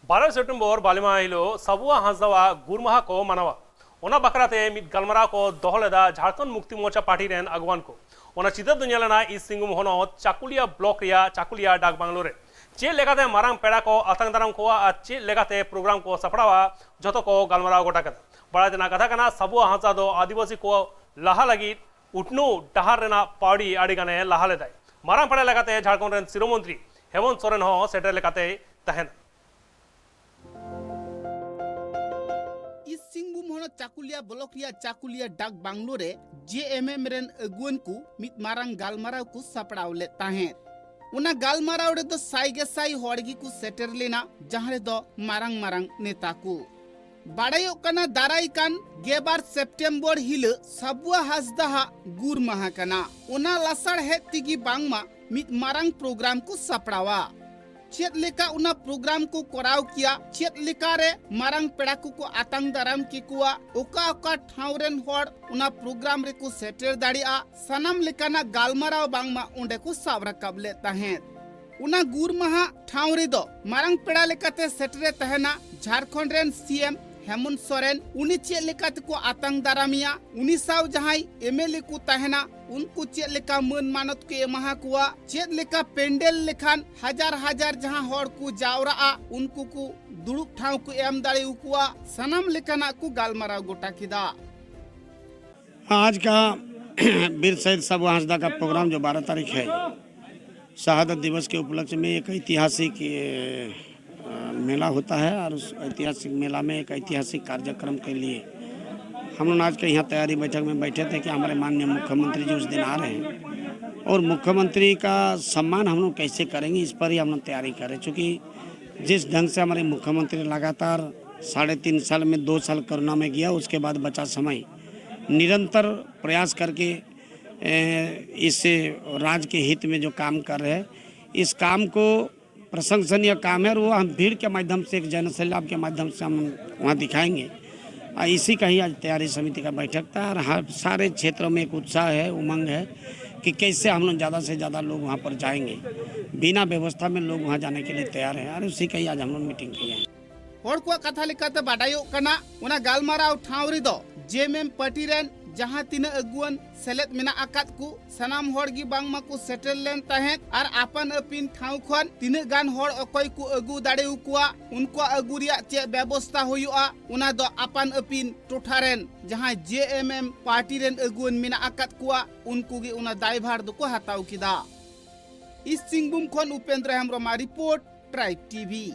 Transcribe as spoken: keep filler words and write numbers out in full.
ᱵᱟᱨᱚᱭ September ᱵᱟᱞᱮ ᱢᱟᱦᱟ ᱦᱤᱞᱳᱜ ᱥᱟᱵᱩᱣᱟ ᱦᱟᱸᱥᱫᱟᱣᱟᱜ ᱜᱩᱨ ᱢᱟᱦᱟ ᱠᱚ ᱢᱟᱱᱟᱣᱟ᱾ ᱚᱱᱟ ᱵᱟᱠᱷᱨᱟ ᱛᱮ ᱢᱤᱫ ᱜᱟᱞᱢᱟᱨᱟᱣ ᱠᱚ ᱫᱚᱦᱚ ᱞᱮᱫᱟ ᱡᱷᱟᱲᱠᱷᱚᱸᱰ ᱢᱩᱠᱛᱤ ᱢᱳᱨᱪᱟ ᱯᱟᱨᱴᱤ ᱨᱮᱱ ᱟᱹᱜᱩᱣᱟᱱ ᱠᱚ᱾ ᱚᱱᱟ ᱪᱤᱛᱟᱹᱨ ᱫᱚ ᱧᱮᱞ ᱮᱱᱟ ᱤᱥᱴ ᱥᱤᱝᱵᱷᱩᱢ ᱦᱚᱱᱚᱛ ᱪᱟᱠᱩᱞᱤᱭᱟ ᱵᱞᱚᱠ ᱨᱮᱭᱟᱜ ᱪᱟᱠᱩᱞᱤᱭᱟ ᱰᱟᱠ ᱵᱟᱝᱞᱳ ᱨᱮ᱾ ᱪᱮᱫ ᱞᱮᱠᱟᱛᱮ ᱢᱟᱨᱟᱝ ᱯᱮᱲᱟ ᱠᱚ ᱟᱛᱟᱝ ᱫᱟᱨᱟᱢ ᱠᱚᱣᱟ ᱟᱨ ᱪᱮᱫ ᱞᱮᱠᱟᱛᱮ ᱯᱨᱳᱜᱨᱟᱢ ᱠᱚ ᱥᱟᱯᱲᱟᱣᱟ, ᱡᱷᱚᱛᱚ ᱠᱚ ᱜᱟᱞᱢᱟᱨᱟᱣ ᱜᱚᱴᱟ ᱠᱮᱫᱟ᱾ ᱵᱟᱲᱟᱭ ᱛᱮᱱᱟᱜ ᱠᱟᱛᱷᱟ ᱠᱟᱱᱟ, ᱥᱟᱵᱩᱣᱟ ᱦᱟᱸᱥᱫᱟ ᱫᱚ ᱟᱹᱫᱤᱵᱟᱹᱥᱤ ᱠᱚ ᱞᱟᱦᱟ ᱞᱟᱹᱜᱤᱫ ᱩᱛᱱᱟᱹᱣ ᱰᱟᱦᱟᱨ ᱨᱮᱱᱟᱜ ᱯᱟᱹᱣᱲᱤ ᱟᱹᱰᱤ ᱜᱟᱱᱮ ᱞᱟᱦᱟ ᱞᱮᱫᱟᱭ᱾ ᱢᱟᱨᱟᱝ ᱯᱮᱲᱟ ᱞᱮᱠᱟᱛᱮ ᱡᱷᱟᱲᱠᱷᱚᱸᱰ ᱨᱮᱱ ᱥᱤᱨᱟᱹ ᱢᱚᱱᱛᱨᱤ ᱦᱮᱢᱚᱱᱛ ᱥᱚᱨᱮᱱ ᱦᱚᱸ ᱥᱮᱴᱮᱨ ᱞᱮᱠᱟᱛᱮᱭ ᱛᱟᱦᱮᱱᱟ᱾ ᱤᱥᱴ ᱥᱤᱝᱵᱷᱩᱢ ᱦᱚᱱᱚᱛ ᱪᱟᱠᱩᱞᱤᱭᱟ ᱵᱞᱚᱠ ᱨᱮᱭᱟᱜ ᱪᱟᱠᱩᱞᱤᱭᱟ ᱰᱟᱠ ᱵᱟᱝᱞᱳ ᱨᱮ ᱡᱮ ᱮᱢ ᱮᱢ ᱨᱮᱱ ᱟᱹᱜᱩᱣᱟᱹᱱ ᱠᱚ ᱢᱤᱫ ᱢᱟᱨᱟᱝ ᱜᱟᱞᱢᱟᱨᱟᱣ ᱠᱚ ᱥᱟᱯᱲᱟᱣ ᱞᱮᱫ ᱛᱟᱦᱮᱸᱫ᱾ ᱚᱱᱟ ᱜᱟᱞᱢᱟᱨᱟᱣ ᱨᱮᱫᱚ ᱥᱟᱭ ᱜᱮ ᱥᱟᱭ ᱦᱚᱲ ᱜᱮᱠᱚ ᱥᱮᱴᱮᱨ ᱞᱮᱱᱟ, ᱡᱟᱦᱟᱸ ᱨᱮᱫᱚ ᱢᱟᱨᱟᱝ ᱢᱟᱨᱟᱝ ᱱᱮᱛᱟ ᱠᱚ᱾ ᱵᱟᱲᱟᱭᱚᱜ ᱠᱟᱱᱟ, ᱫᱟᱨᱟᱭ ᱠᱟᱱ ᱜᱮᱞᱵᱟᱨ ᱥᱮᱯᱴᱮᱢᱵᱚᱨ ᱦᱤᱞᱳᱜ ᱥᱟᱵᱩᱣᱟ ᱦᱟᱸᱥᱫᱟ ᱦᱟᱜ ᱜᱩᱨ ᱢᱟᱦᱟ ᱠᱟᱱᱟ᱾ ᱚᱱᱟ ᱞᱟᱥᱟᱲᱦᱮᱫ ᱛᱮᱜᱮ ᱵᱟᱝᱢᱟ ᱢᱤᱫ ᱢᱟᱨᱟᱝ ᱯᱨᱳᱜᱨᱟᱢ ᱠᱚ ᱥᱟᱯᱲᱟᱣᱟ᱾ ᱪᱮᱫ ᱞᱮᱠᱟ ᱚᱱᱟ ᱯᱨᱳᱜᱨᱟᱢ ᱠᱚ ᱠᱚᱨᱟᱣ ᱠᱮᱭᱟ, ᱪᱮᱫ ᱞᱮᱠᱟ ᱨᱮ ᱢᱟᱨᱟᱝ ᱯᱮᱲᱟ ᱠᱚᱠᱚ ᱟᱛᱟᱝ ᱫᱟᱨᱟᱢ ᱠᱮᱠᱚᱣᱟ, ᱚᱠᱟ ᱚᱠᱟ ᱴᱷᱟᱶ ᱨᱮᱱ ᱦᱚᱲ ᱚᱱᱟ ᱯᱨᱳᱜᱨᱟᱢ ᱨᱮᱠᱚ ᱥᱮᱴᱮᱨ ᱫᱟᱲᱮᱭᱟᱜᱼᱟ, ᱥᱟᱱᱟᱢ ᱞᱮᱠᱟᱱᱟᱜ ᱜᱟᱞᱢᱟᱨᱟᱣ ᱵᱟᱝᱢᱟ ᱚᱸᱰᱮ ᱠᱚ ᱥᱟᱵ ᱨᱟᱠᱟᱵ ᱞᱮᱫ ᱛᱟᱦᱮᱸᱫ᱾ ᱚᱱᱟ ᱜᱩᱨ ᱢᱟᱦᱟ ᱴᱷᱟᱶ ᱨᱮᱫᱚ ᱢᱟᱨᱟᱝ ᱯᱮᱲᱟ ᱞᱮᱠᱟᱛᱮ ᱥᱮᱴᱮᱨᱮ ᱛᱟᱦᱮᱱᱟ ᱡᱷᱟᱲᱠᱷᱚᱸᱰ ᱨᱮᱱ ᱥᱤ ᱮᱢ ᱦᱮᱢᱚᱱᱛ ᱥᱚᱨᱮᱱ᱾ ᱩᱱᱤ ᱪᱮᱫ ᱞᱮᱠᱟ ᱛᱮᱠᱚ ᱟᱛᱟᱝ ᱫᱟᱨᱟᱢᱮᱭᱟ, ᱩᱱᱤ ᱥᱟᱶ ᱡᱟᱦᱟᱸᱭ ᱮᱢ ᱮᱞ ᱮ ᱠᱚ ᱛᱟᱦᱮᱱᱟ, ᱩᱱᱠᱩ ᱪᱮᱫ ᱞᱮᱠᱟ ᱢᱟᱹᱱ ᱢᱟᱱᱚᱛ ᱠᱚ ᱮᱢᱟᱦᱟ ᱠᱚᱣᱟ, ᱪᱮᱫ ᱞᱮᱠᱟ ᱯᱮᱱᱰᱮᱞ ᱞᱮᱠᱷᱟᱱ ᱦᱟᱡᱟᱨ ᱦᱟᱡᱟᱨ ᱡᱟᱦᱟᱸ ᱦᱚᱲ ᱠᱚ ᱡᱟᱣᱨᱟᱜᱼᱟ, ᱩᱱᱠᱩ ᱠᱚ ᱫᱩᱲᱩᱵ ᱴᱷᱟᱶ ᱠᱚ ᱮᱢ ᱫᱟᱲᱮ ᱟᱠᱚᱣᱟ, ᱥᱟᱱᱟᱢ ᱞᱮᱠᱟᱱᱟᱜ ᱠᱚ ᱜᱟᱞᱢᱟᱨᱟᱣ ᱜᱚᱴᱟ ᱠᱮᱫᱟ᱾ आज का वीर शहीद साबू हांसदा का प्रोग्राम जो बारह तारीख है, शहादत दिवस के उपलक्ष्य में एक ऐतिहासिक, अ, मेला होता है और उस ऐतिहासिक मेला में एक ऐतिहासिक कार्यक्रम के लिए हम लोग आज के यहाँ तैयारी बैठक में बैठे थे कि हमारे माननीय मुख्यमंत्री जी उस दिन आ रहे हैं और मुख्यमंत्री का सम्मान हम लोग कैसे करेंगे, इस पर ही हम लोग तैयारी कर रहे हैं। चूँकि जिस ढंग से हमारे मुख्यमंत्री लगातार साढ़े तीन साल में दो साल कोरोना में गया, उसके बाद बचा समय, निरंतर प्रयास करके, ए, इस राज्य के हित में जो काम कर रहे हैं, इस काम को प्रशंसनीय काम है और वो हम भीड़ के माध्यम से, एक जनसैलाब के माध्यम से हम वहाँ दिखाएंगे। और इसी का ही आज तैयारी समिति का बैठक था और हर सारे क्षेत्रों में एक उत्साह है, उमंग है। कि कैसे हम लोग ज़्यादा से ज़्यादा लोग वहाँ पर जाएंगे। बिना व्यवस्था में लोग वहाँ जाने के लिए तैयार हैं और उसी का ही आज हम लोग मीटिंग किए हैं। ᱦᱚᱲ ᱠᱚᱣᱟᱜ ᱠᱟᱛᱷᱟ ᱞᱮᱠᱟᱛᱮ ᱵᱟᱰᱟᱭᱚᱜ ᱠᱟᱱᱟ, ᱚᱱᱟ ᱜᱟᱞᱢᱟᱨᱟᱣ ᱴᱷᱟᱶ ᱨᱮᱫᱚ ᱡᱮᱢᱮᱢ ᱯᱟᱨᱴᱤ ᱨᱮᱱ ᱡᱟᱦᱟᱸ ᱛᱤᱱᱟᱹᱜ ᱟᱹᱜᱩᱣᱟᱹᱱ ᱥᱮᱞᱮᱫ ᱢᱮᱱᱟᱜ ᱟᱠᱟᱫ ᱠᱚ, ᱥᱟᱱᱟᱢ ᱦᱚᱲ ᱜᱮ ᱵᱟᱝᱢᱟ ᱠᱚ ᱥᱮᱴᱮᱨ ᱞᱮᱱ ᱛᱟᱦᱮᱸᱫ ᱟᱨ ᱟᱯᱟᱱ ᱟᱹᱯᱤᱱ ᱴᱷᱟᱶ ᱠᱷᱚᱱ ᱛᱤᱱᱟᱹᱜ ᱜᱟᱱ ᱦᱚᱲ ᱚᱠᱚᱭ ᱠᱚ ᱟᱹᱜᱩ ᱫᱟᱲᱮ ᱟᱠᱚᱣᱟ, ᱩᱱᱠᱩᱣᱟᱜ ᱟᱹᱜᱩ ᱨᱮᱭᱟᱜ ᱪᱮᱫ ᱵᱮᱵᱚᱥᱛᱟ ᱦᱩᱭᱩᱜᱼᱟ, ᱚᱱᱟ ᱫᱚ ᱟᱯᱟᱱ ᱟᱹᱯᱤᱱ ᱴᱚᱴᱷᱟ ᱨᱮᱱ ᱡᱟᱦᱟᱸᱭ ᱡᱮ ᱮᱢ ᱮᱢ ᱯᱟᱨᱴᱤ ᱨᱮᱱ ᱟᱹᱜᱩᱣᱟᱹᱱ ᱢᱮᱱᱟᱜ ᱟᱠᱟᱫ ᱠᱚᱣᱟ, ᱩᱱᱠᱩ ᱜᱮ ᱚᱱᱟ ᱫᱟᱭᱵᱷᱟᱨ ᱫᱚᱠᱚ ᱦᱟᱛᱟᱣ ᱠᱮᱫᱟ᱾ ᱤᱥᱴ ᱥᱤᱝᱵᱷᱩᱢ ᱠᱷᱚᱱ ᱩᱯᱮᱱᱫᱨᱚ ᱦᱮᱢᱵᱨᱚᱢᱟᱜ ᱨᱤᱯᱳᱨᱴ, ᱴᱨᱟᱭᱤᱵᱽ ᱴᱤᱵᱷᱤ᱾